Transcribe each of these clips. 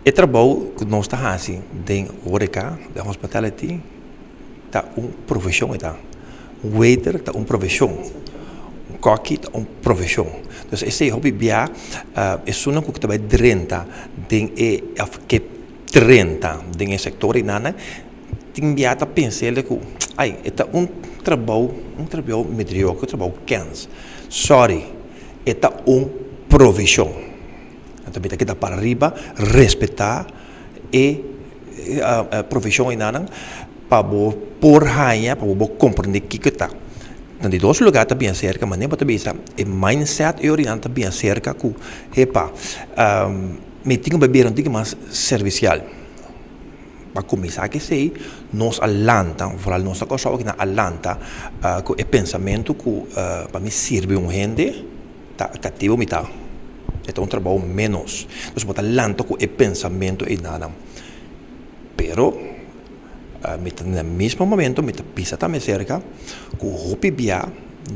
E trabou ku nos ta hasi den horeca, den hospitality, ta un profeshon e ta. Un waiter ta un profeshon. Un kòki ta un profeshon. Dus esei hopi bia esunnan ku ta bai drenta den e òf ke drenta den e sektor einan tin bia ta pensa ku ai e ta un trabou mediocre, un trabou kens. Sorry, e ta un profeshon. Anto mi ta keda para riba respetá e profeshon einan pa bo por haña, pa bo komprendé kiko ta. Na di dos lugá ta bien serka, manera bo ta bisa e mindset e orinan ta bien serka ku epa, mi tin ku bai bira un tiki mas servisial. Pa kuminsá ku esei nos a lanta, foral nos na Kòrsou akinan a lanta ku e pensamentu ku pa mi sirbi un hende ta katibu mi ta. E ta un trabou ménos. Dus bo ta lanta ku e pensamentu einan. Pero mi ta na mismo momento mi ta bisa tambe serka ku hopi bia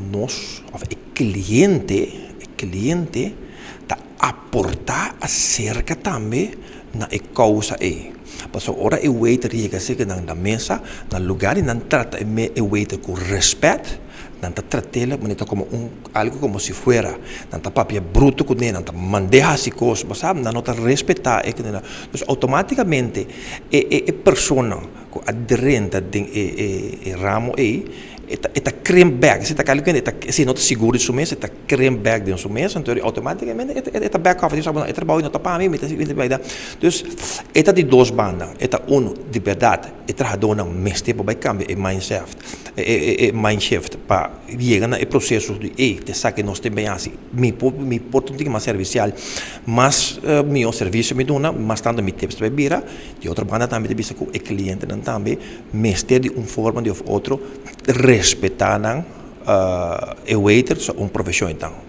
nos òf e kliente ta aportá aserka tambe na e kousa ei. Pasobra ora e waiter yega serka nan na mesa, na lugá di nan trata e waiter ku rèspèt, nan ta trat'é manera komo un algu komo si fuera. Nan ta papia bruto kuné, nan ta mand'é hasi kos, bo sa, nan no ta respetá e. Dus outomátikamente e persona ku a drenta den e ramo ei, e ta krimp bèk, e ta kali e ta si e no ta sigur di su mes, e ta krimp bèk den su mes, anto outomátikamente e ta back off, e ta e trabou no ta pa mi, mi ta bai. Dus e ta di dos banda, e ta unu, di bèrdat, e trahadónan mester pa bai kambia e mindset, e mind shift pa yega na e proseso di ei, te sa ku nos tin bin hasi, mi por ta un tiki mas servisial, mas mihó servisio mi duna, mas tantu mi tips ta bai bira. Di otro banda tambe ta bisa ku e klientenan tambe mester di un forma di òf otro respetá nan e waiter, un profeshon einan.